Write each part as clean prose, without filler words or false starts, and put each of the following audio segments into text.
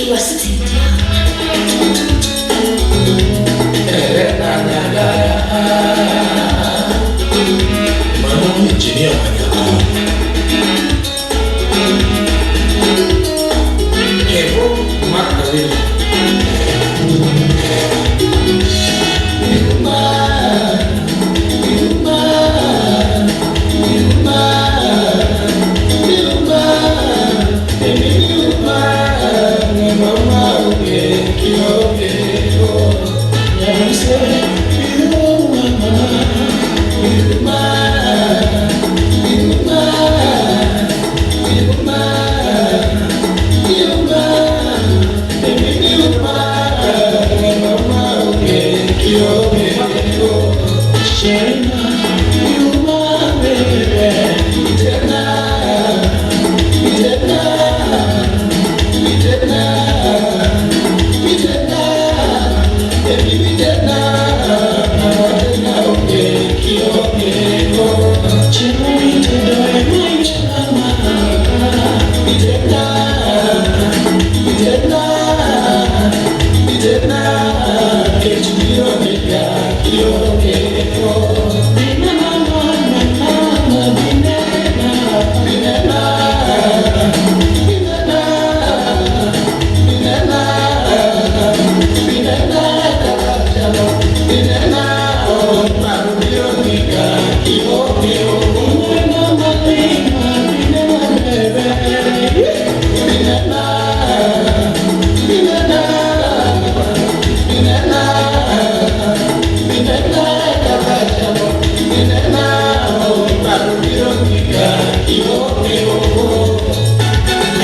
Barikiwa Studio. Mano Engineer Wanyama. Evo Magdalena.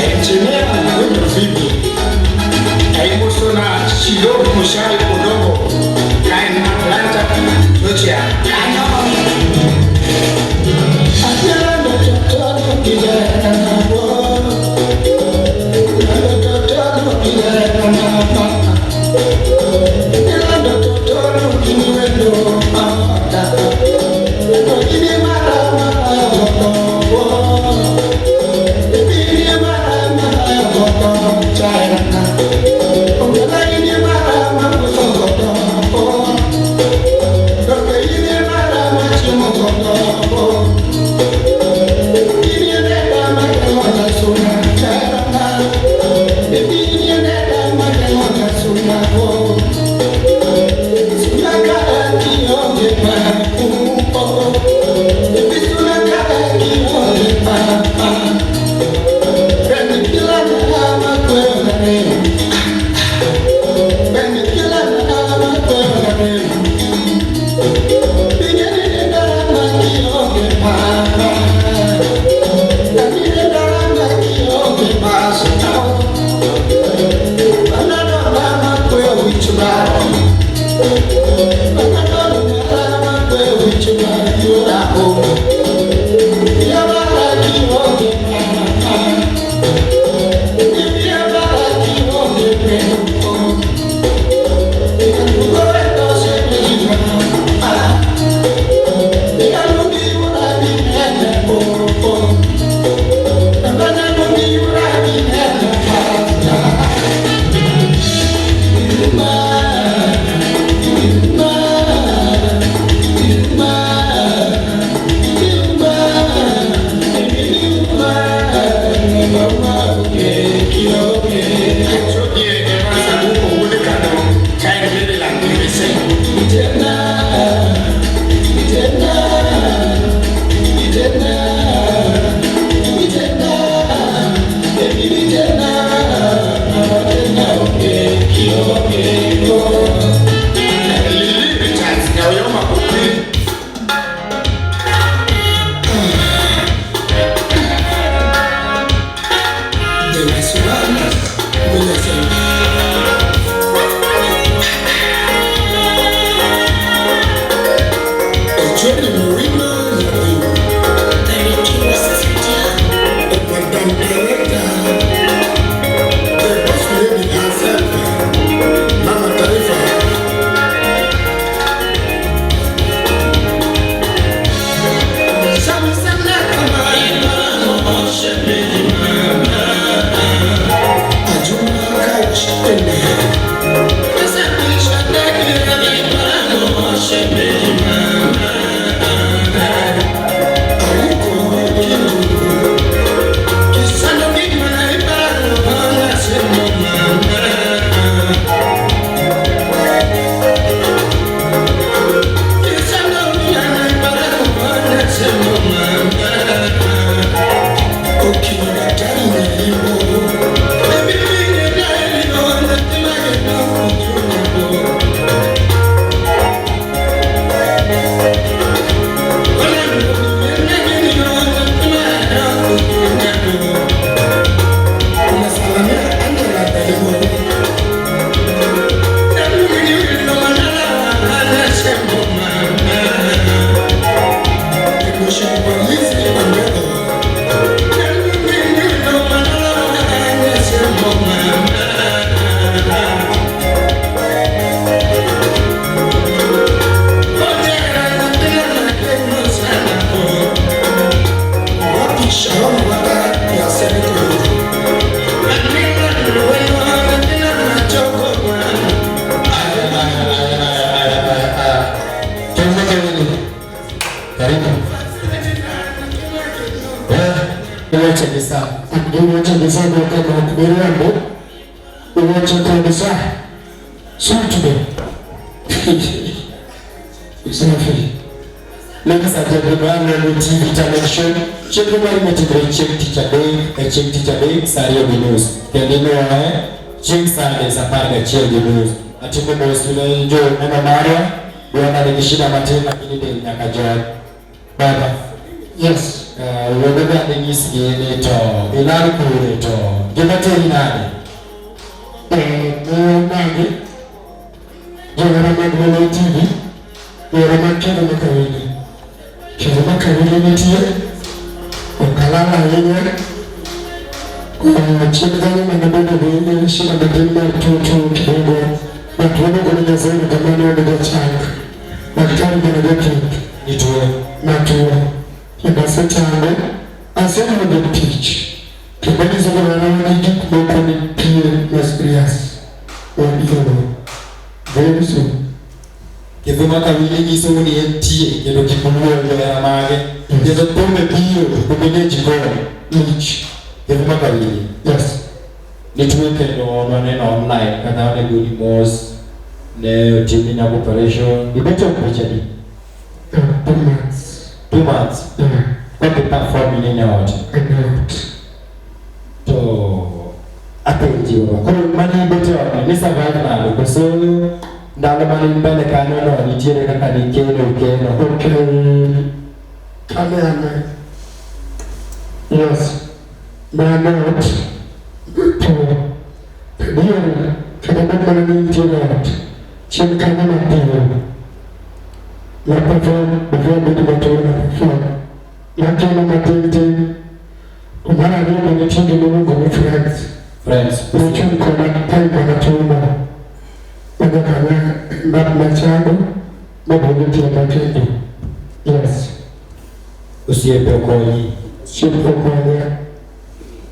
Engineer Mwendo Vipi. Aimosona Shiro Mushari Odongo. Kain Atlanta, Georgia. Lili Richards Nyauyoma Ukwi. Barikiwa Studio. Mama Taifa. Karibu. Iwacho kabisa. Iwacho kabisa kama miriambo. Iwacho kabisa. Sultube. Safi. Ladies and gentlemen, on TV channel show, chenro mar matimore chieng' tich adek e chieng' tich adek sa ariyo gi nus kendo inuoye chieng' Sunday sa apar gachiel gi nus. Atimo mos ne jo neno marwa, bwana nigi shida matin lakini del nyaka jony. Baba, Yes. Wuode bende nyisgi ni to ilal kure to gima teri nade? Ne magi. Johera mag Lolo TV. Johera mag Kendo Makawili. Kendo Makawili nitie. Ok alal ahinya. Chien kanyo mane bedo gi shida matin mar tuo tuo kidogo. But wago ne Nyasaye erokamano wan gachang. Daktari bende jothieth. Nituo. Natuo. Kendo asechango. Aseyudo tich. Kendo nyiso ni wan gi gik moko nitie ma serious. Wabiro. Very soon. Kendo Makawili nyisou ni entie kendo kik uluor johera mage. Kendo thumbe biro thumbe nie jikon. Lich. Kendo Makawili. Yes. Nituo kendo waneno online kata onego ni mos ne otimni nyaka operation. Ibeto weche adi? 2 months. 2 months. Yeah. Kodhi perform inene ot. And out. To apenji baba. Koro mane ibet e ot ni survive nade? Koso ndalo mane in mbele kanyo no nitiere kaka nikeno keno. Okay. Kane ane. Yes. Man out. To. Adier, kata bed mana ni nitie ot. Chien kanyo mapiyo. Na perform before bedo matuo na perform. Nakeno matin tin. To mar ariyo be nitie gima iluongo ni friends. Friends. Nochung' koda time manatuono. Manyaka ne nachango maduogo tienda kendo. Yes. Osiepe okonyi. Osiepe okonya.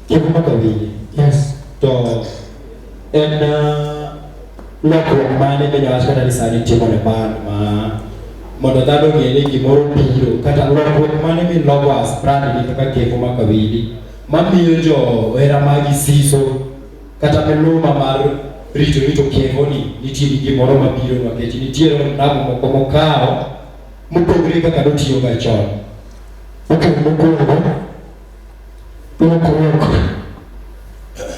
Kendo Makawili. Yes. To en lokruok mane minyalo wach kata ni sani itimo ne band ma mondo dhano ong'e ni gimoro biro kata lokruok mane miloko as brand ni kaka Kefo Makawili mamiyo johera magi siso kata miluma mar rito ni to Kefo ni nitie gi gimoro mabiro nikech nitiere ndamo moko mokawo mopogore kaka notiyo ga chon. Okay, mokwongo, lokruok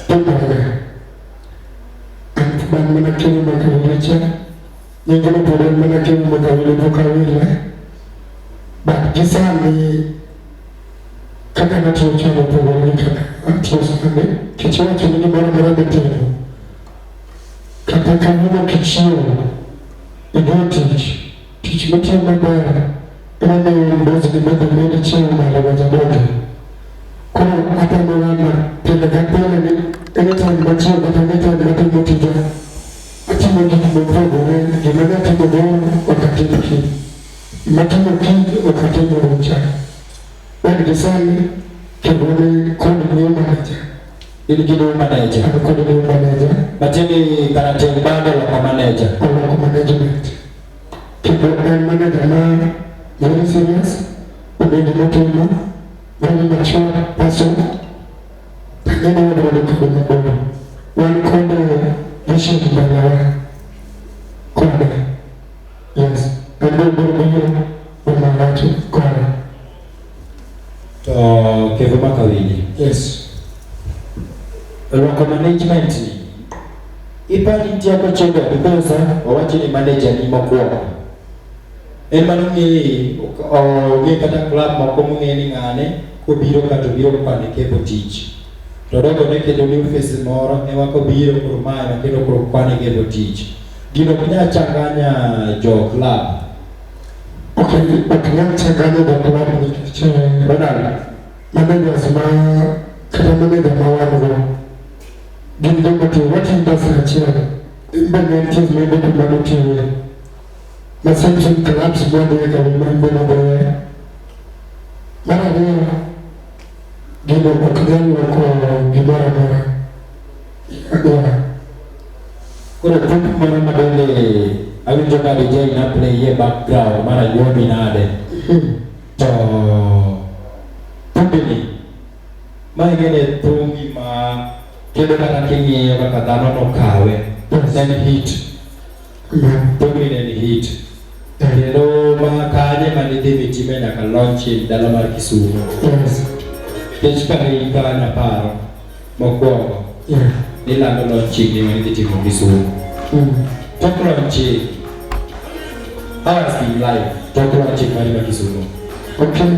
timore. An bang' mana Kefo Makawili cha, nyingno pod en mana Kefo Makawili pok awile. But gi sani kaka natiyo chon opogore gi kaka atiyo sani. Nikech iwacho ni gimoro amora mitimo, kata kawuono kichiewo, idhi e tich, tich mitiyo maber ema miyo boss ni madhi medi chiemo malo majaboke. Koro atemo ng'ama pile ka pile ni anytime machiewo kata anytime matimo tija, atimo gik mopogore, gima natimo nyoro ok atim kiny, matimo kiny ok atim orucha. Wan gi sani kendo ni kod new manager. In gi new manager. An kod new manager. Matiende ni karateng' band oloko manager. Oloko management. Kendo en manager ma very serious, ong'e gimotimo, very mature person. Ang'e ni wabiro dhi kode mabor. Wan kode vision mbelewa kode. Yes, en be obiro biro omawacho kode. To Kevo Makawili. Yes. Loko management ni ipani nitie kochego because owacho ni manager ni mokwongo en mano ng'eye onge kata club moko mong'e ni ng'ane kobiro kata obiro kwane Kevo tich to dogo ne kendo new face moro ema kobiro koro mae ema kendo koro kwane Kevo tich gino ok nyal changanya jo club. Ok, ok nyal changanya jo club nikech Ronald managers ma kata manager ma wan go gin joma tiyo watiyo industry achiel. En be ne nitie maybe kuma notiye ma same same clubs mwadhiye ka ma en be nodhiye. Mar ariyo, gino ok nyal loko gimoro amora. Yeah. Koro thum moro ma bende awinjo ka DJ na play e background mar Anyuomi nade. To thumbini ma ing'eni thumbi ma kendo kata king'iyo kaka dhano nokawe ne en hit. Thumbini ne en hit. Kendo ma kanye mane idhi mitime nyaka launching dala mar Kisumu. Yes. Nikech kane in kanyo aparo mokwongo nilando launching ni mane idhi timo Kisumu. Tok launching, how has been life? Tok launching mari ma Kisumu. Okay.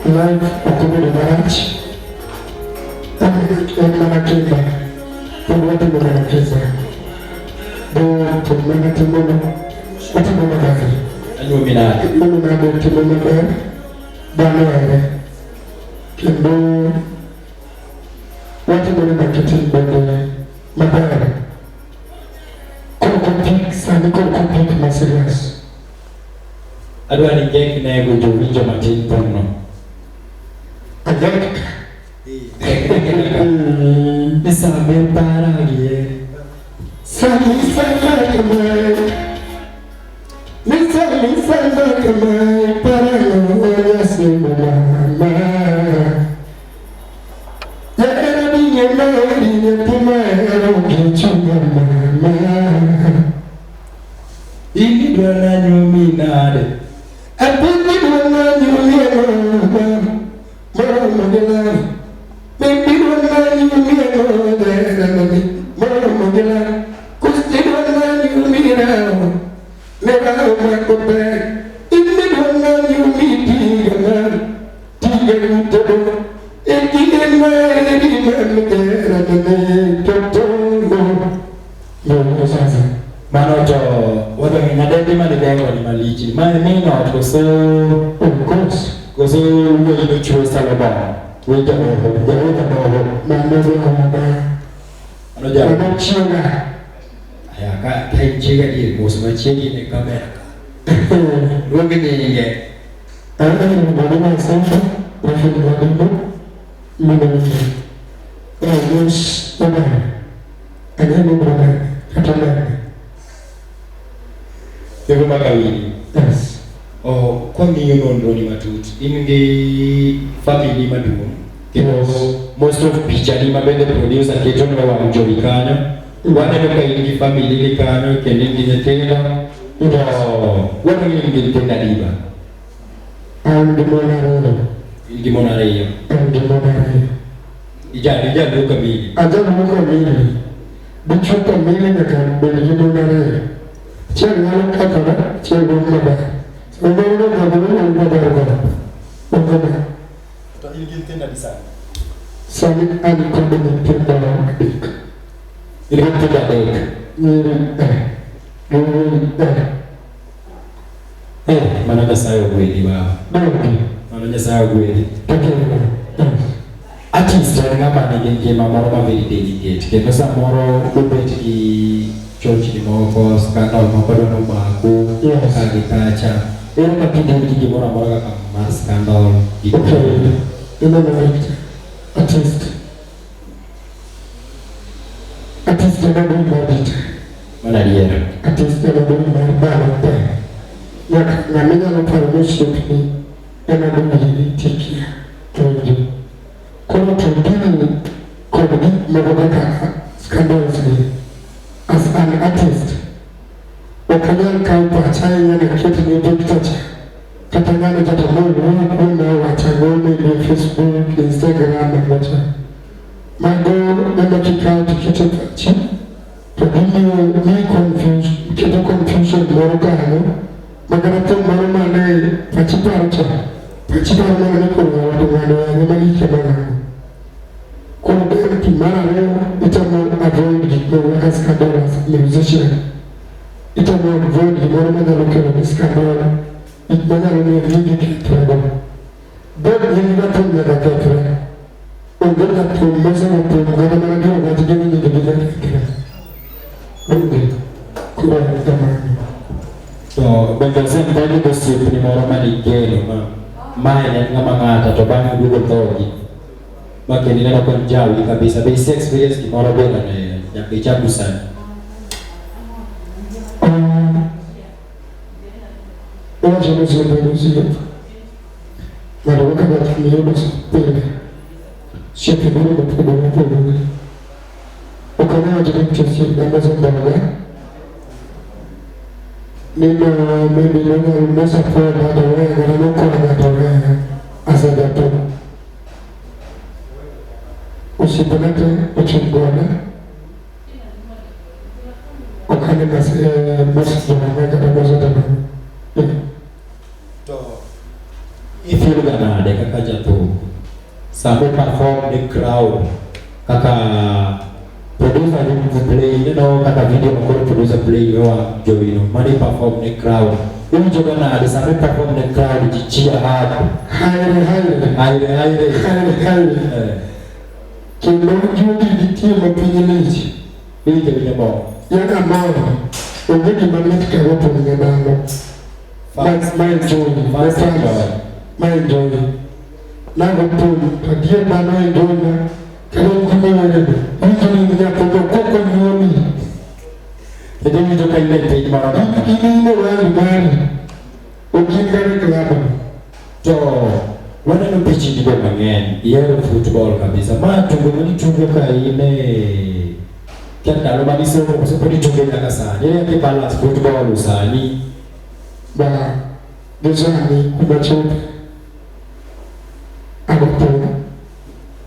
Life ok obedo marach. En mana kinda. Pod watimo mana kinda. Bo thum mana timono, otimo maber. Anyuomi nade? Anyuomi nade timo maber. Dhano ohere. Kendo watimo ne marketing bende maber. Koro kopik sani koro kopik ma serious. Adwa ni ngek nego jowinjo matin thumno. Ajek. Ni same paragie. Sami sama kama. Ni sami sama kama parano yasi mama. Ya era binye meri nye pumero kichunga mama. Ini dwa nanyuomi nade? Apini dwa nyumi mama. Mama gila. Baby dwa nyumi mama. Mama gila. Kusti dwa nyumi rao. Mera makope. Ini dwa nyumi tiga man. Tiga mutebo. Ekine meri mama mama toto. Yo sasa. Mano to wadwa ng'e nyadendi mane dengo ni malich. Ma min ot koso Of course. koso wuoyi nochiwo Solomon. Wuoyi jadoho, jadoho jadoho. Mama mama. Mano ja. Mama chiega. Aya ka in chiega dier mos machiegni ne kamera ka. Luong nyinge. Mwalimu asante, rafiki mwalimu, mimi Rajesh Omar, anyalo bwana kata nane. Kevo Makawili. Yes. Oh, kwang'iyo nonro ni matut, in gi family maduong'. Kendo Yes. most of picha ni mabende producer keto ne wang' jowi kanyo. Waneno ka in gi family ni kanyo kendo in gi nyithindo. To waneno ni in gi nyithindo adi ba? An gi mon ariyo. In gi mon ariyo. An gi mon ariyo. Ijaluo kamili. Ajaluo kamili. Dichuo kamili nyaka bed gi mon ariyo. Achiel nyalo kethore, achiel dong' maber. Sama mon okethore, dong' maber go. Onge ma. To in gi nyithindo adi sani? Sani an kod nyithindo adek. In gi nyithindo adek. Nyiri gi wuoyi Eh, mano Nyasaye ogwedhi baba. Donge. Mano Nyasaye ogwedhi. Tokendo. Yes. Artist en ng'ama nigi ngima moro ma very delicate kendo samoro ubet gi chochni moko, scandal moko dwa nomaku Yes. ka gi kacha. Ere kaka idel gi gimoro amora kaka mar scandal gi Okay. Ineno Victor. Artist. Artist en adui mar ji te. Mano adier. Artist en adui mar dhano te. Nyaka ng'ama inyalo paro ni osiepni en adui tikia to winjo. Koro to deal kod gik moko kaka scandals gi as an artist ok anyal kawo pacha ahinya naket ni Victor cha kata ng'ano cha to nowuoyo kuome owacho ang'o maybe e Facebook, Instagram ang'o cha. Mago ema kikawo to iketo e pachi to gimiyo miyi confuse, keto confusion moro kanyo ma kata thum moro mane pachi paro cha pachi paro mana ni koro ng'awa to ng'ano yanye malich kama nang'o. Koro then mar ariyo itemo avoid gik moko kaka scandal as musician. Itemo avoid gimoro manyalo kelo ni scandal, gik manyalo miyo nyingi kethre. Bed nying jathum nyaka kethre. Onge jathum mosego thum kata mana gi wach gi ni nyingi gi kethre. Onge. Koro en kamano. To bende osebedo gosiepni moro manigeno ma mae ne en ng'ama ng'ata to bang'e oduogo dhogi ma kendo ineno ka en jawi kabisa. Be ise experience gimoro bende ne nyaka ichak sani? Iwacho ni osiep en osiep. Ng'ato kaka ng'ato miyudo pile. Osiepe biro mopogore opogore. Ok anyal wacho ni nitie osiepna mosendhoga. Ni no maybe nonyalo nosapota to oweya kata nokonya to oweya as a jathum. Osiepena te ochung' goda. Ok ane mosejwang'a kata mosetema. Yeah. To ifeel ga nade kaka jathum sama i perform ne crowd kaka producer ni play ineno kaka video ma koro producer play e wang' jowino mane i perform ne crowd iwinjo ga nade sama i perform ne crowd ji cheer up Haire haire. aire aire? Haire haire. Kendo juogi nitie ma piny lich. Iwinjo winjo mor. Yaka mor. Onge gima lit ka go thum ne dhano. Ma enjoy. Ma Fans enjoy. Ma enjoy. Nago thum to adier dhano enjoy na. Kendo kuma iwere be. Iwinjo ni in nyathi to koko nyuomi. Kendo iwinjo ka in e piny moro no. In in e wari mari. Ok in kata e club. To waneno pichni go mang'eny, ihero football kabisa. Ma tugo mane itugo ka in e kia ndalo mane isomo koso pod ituge nyaka sani? Ere kaka i balance football sani? Ba gi sani kuma chope. Ago thum.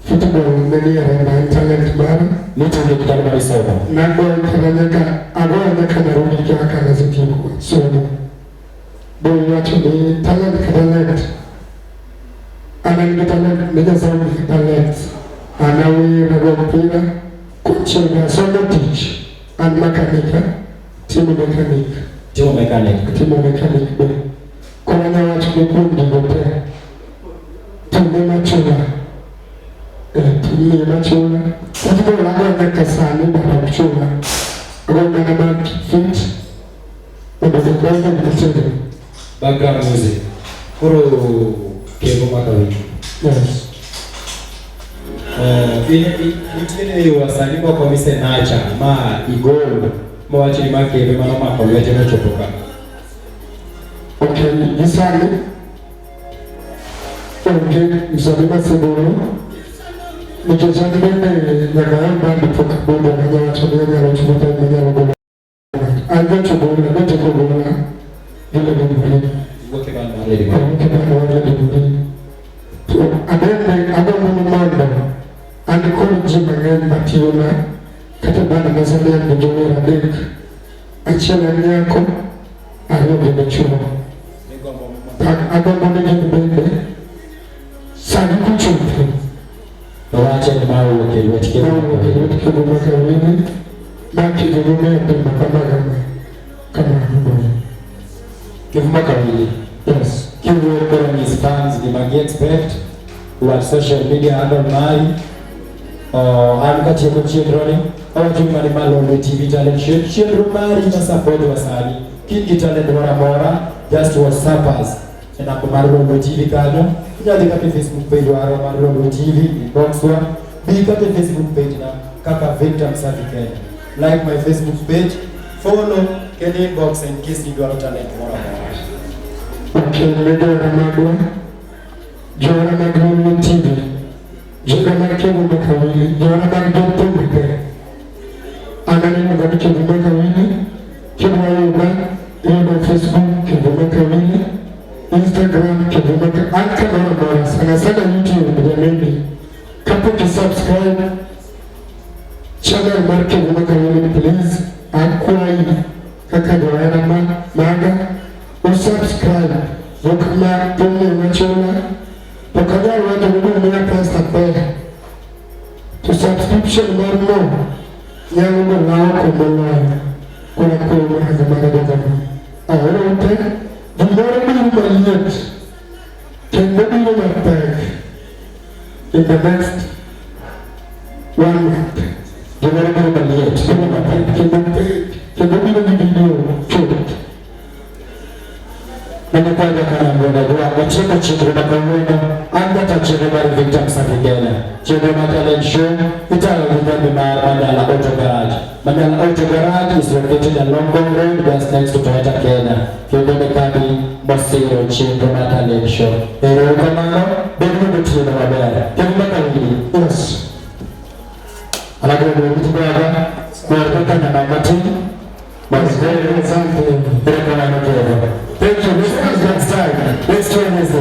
Football ne nie remba en talent mara. Nituge gi ndalo mane isomo? Nagoyo kata nyaka agoyo nyaka Nairobi kaka nasetieko somo. Bo iwacho ni talent ka talent. An an gi talent ne Nyasaye omiya talent. An awer ago mpira konchiel be asomo tich. An makanika, timo mechanic. Timo mechanic. Timo mechanic be. Koro anyalo wacho ni kuom gigo te, thum ema chula. Thum ema chula. Football agoyo nyaka sani but ok chula. Agoyo mana mar keep fit mondo denda obed motegno. Background music. Koro kego makawinjo. Yes. Nitiere wasanii moko misenacha ma igol mawach ni ma kebe mano mako lwete mochopo ka. Okay, gi sani onge msanii masegolo nikech an bende nyaka ayud band pok abedo manyalo wacho ni anyalo chopo time manyalo golo an jachogola natieko gola gi Lady Maureen. Wuok e band mar Lady Maureen. Awuok e band mar Lady Maureen. To abende agombo ni mondo an kod ji mang'eny matiyona kata band masani an gi jower adek achiel en nyako ariyo gin dichuo. Agombo ni gin bende sani kochopo To wach en ma owuok e lwet Kebo. Mawuok e lwet Kebo Makawili ma Kebo ne otimo kama kama kama. Kebo Makawili. Yes. Kiwuoyo koro nyis fans gima gi expect wach social media handle mari. An katieko chenro ni awacho ni mani Malolwe TV Talent Show chenro mari ma support wasani. Kin gi talent moro amora just WhatsApp us e namba mar Lolwe TV kanyo. Inyalo dhi kata e Facebook page warwa mar Lolwe TV inbox wa. Bi kata e Facebook page na kaka Victor Msafi Kenya. Like my Facebook page, Follow kendo inbox in case idwaro talent moro amora. Okay, ne johera magwa, johera mag Lolwe TV, johera mag Kevo Makawili, johera mag jothum te. An iluonga ni Kevo Makawili, kidwa yuda, iyuda Facebook Kevo Makawili, Instagram Kevo Makawili, an kamoro amora, sana sana YouTube jameni. Kapok i subscribe channel mar Kevo Makawili, please, akwayi kaka johera maga, usubscribe ok ma thumni machula ok anyal wacho ni miya pesa te to subscription mar no nyalo gola oko moloyo koro akwayo mana kamano jokamano ahero te gimoro biro maliet kendo biro mapek in the next one month. Gimoro biro maliet. Biro mapek kendo pek kendo biro gi video chuth. Nimekwaja kana mwenda gwa wachiko chenro ma kawuono an kata chenro mar Victor Msafi Kenya chenro mar talent show itayo gi kambi mar Mandala Auto Garage. Mandala Auto Garage is located along Ngong Road just next to Toyota Kenya kendo ne kambi mosiro chenro mar talent show. Erokamano, bed gi otieno maber kendo makawili. Yes. Alago wit brother wer kaka nyama matin. Asante. Erokamano kendo. Thank you. Let's next time. Let's try this.